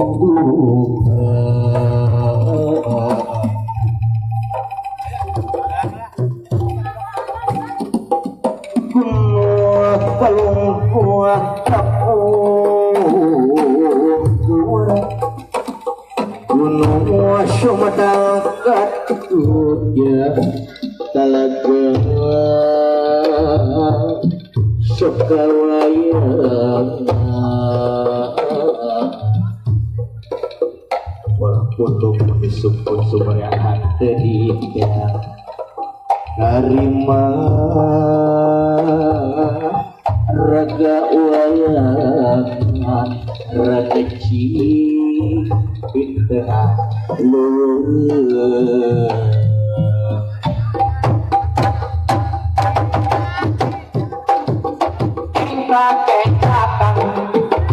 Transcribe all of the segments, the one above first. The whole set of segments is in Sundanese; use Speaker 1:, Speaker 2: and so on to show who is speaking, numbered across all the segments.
Speaker 1: Gunung Sumedang katutnya talaga Sukawayang walaupun isupun sumeriahan teu karima raga wayangan raga cinta luhur.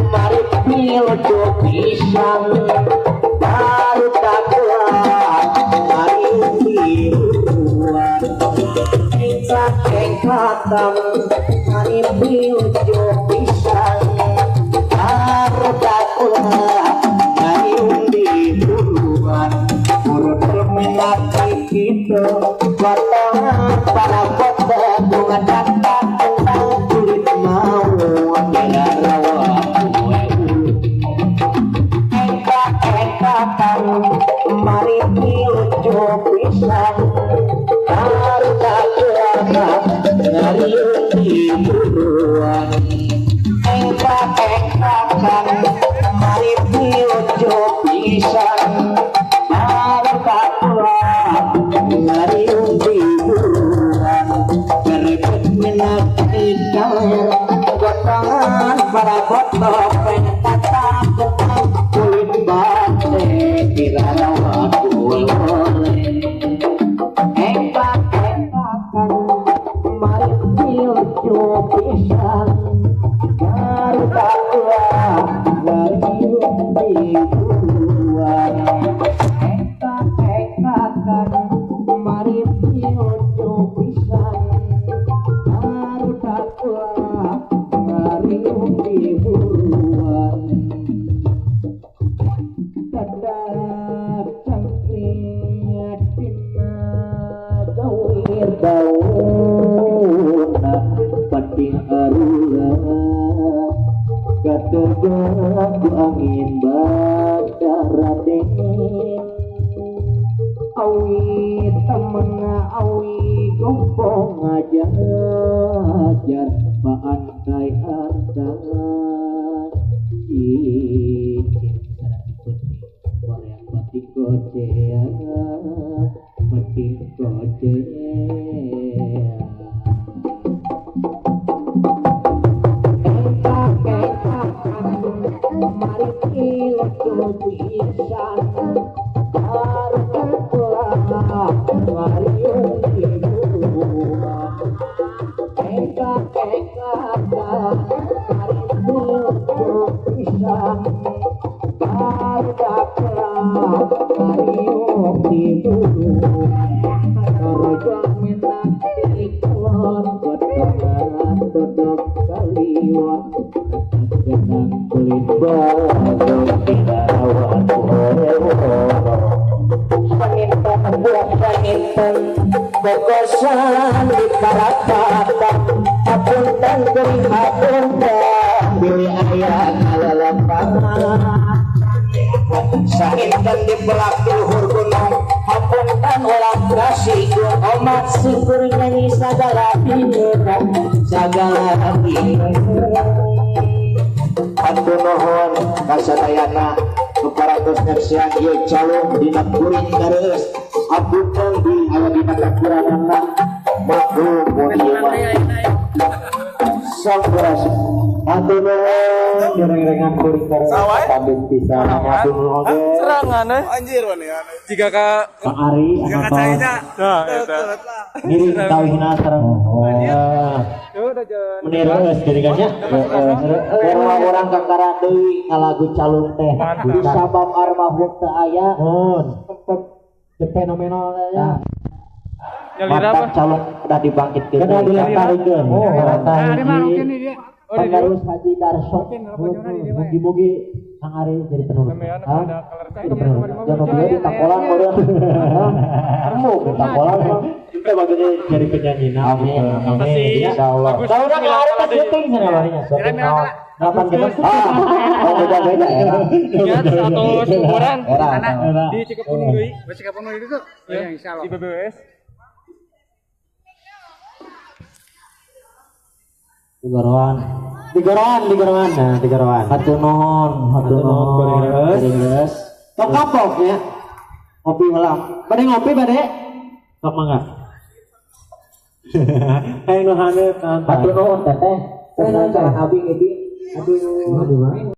Speaker 1: Mari pilojo pisang baru takulah mari piluan engkak-engkakan mari pilojo pisang baru takulah mari piluan urut minati kita potongan para foto bunga datang tentang kulit mau mari pilucu pisang baru takulah mari piluan engkak-engkakan mari pilucu pisang baru takulah mari piluan kerepet minati kaler gotongan para foto pentatang kulit batik dirarawa boleh engkak-engkakan mari pilucu pisang baru takulah mari piluan engkak-engkakan mari pilucu pisang baru takulah mari piluan dadak cangkir dina gawir dauna pating arula kategak ku angin badaraden awi temena awi gompong ngajar paantai-antai cicit sareng Korea batik kocea batik kocea engkak-engkakan mari pilucu pisan baru takulah mari piluan engkak-engkakan mari pilucu pisan baru takulah mari piluan rojo minati kulon potongan dodok kaliwat genang kulit bagong dirawan saninten buah saninten bogosan di parapatan apunten kuring hapunten bilih aya kalalampahan saninten di belak luhur gunung hapunten ulah kasih omat syukur nyanyi sagala bingung sagala bingung hatur nuhun kasadayana nu parantos nyaksian ieu calung dina kuring gareus hapunten di aya dina kakuranganna maklum mun ieu mah sampurasun hatur nuhun gereng-gerengan kuring gareus pabrik pisan hatur nuhun oge
Speaker 2: serangan
Speaker 3: anjir
Speaker 2: jika ka
Speaker 1: Pak Ari
Speaker 2: nah eta
Speaker 1: ngiring tauhina sareng meni reus geuningannya heeh urang kakara deui ngalagu calung teh disabab almarhum teu aya tempat fenomenal nya
Speaker 2: nyalira
Speaker 1: calung udah dibangkitkeun
Speaker 4: udah dilestarikeun
Speaker 1: oh
Speaker 4: penerus
Speaker 1: Haji Darso
Speaker 4: mugi-mugi
Speaker 1: Kang Ari jadi penulis.
Speaker 2: Hah?
Speaker 1: Jadi penulis. Jangan beli di takolan meureun. Embung di takolan mah.
Speaker 3: Kita bagusnya jadi penyanyi nah.
Speaker 1: Amin. Amin. Insyaallah.
Speaker 3: Tahu udah kemarin pas syuting sana barinya.
Speaker 1: Syuting naon? Delapan gitu. Oh, beda-beda era.
Speaker 2: Ya, atau syukuran
Speaker 1: Era.
Speaker 2: di Cikapundung deui.
Speaker 4: Cikapundung itu tuh. Ya, insyaallah.
Speaker 2: Di BBWS.
Speaker 1: Di Goroan.
Speaker 3: Di Goroan, di Goroan. Nah, di Goroan.
Speaker 1: Hatur nuhun, hatur nuhun. Kuring.
Speaker 3: Tok kapok ya. Ngopi malam. Bade ngopi bade. Sok mangga. Ayo nu haneut.
Speaker 1: Hatur nuhun teteh. Tenang jalan abi ngibi. Aduh.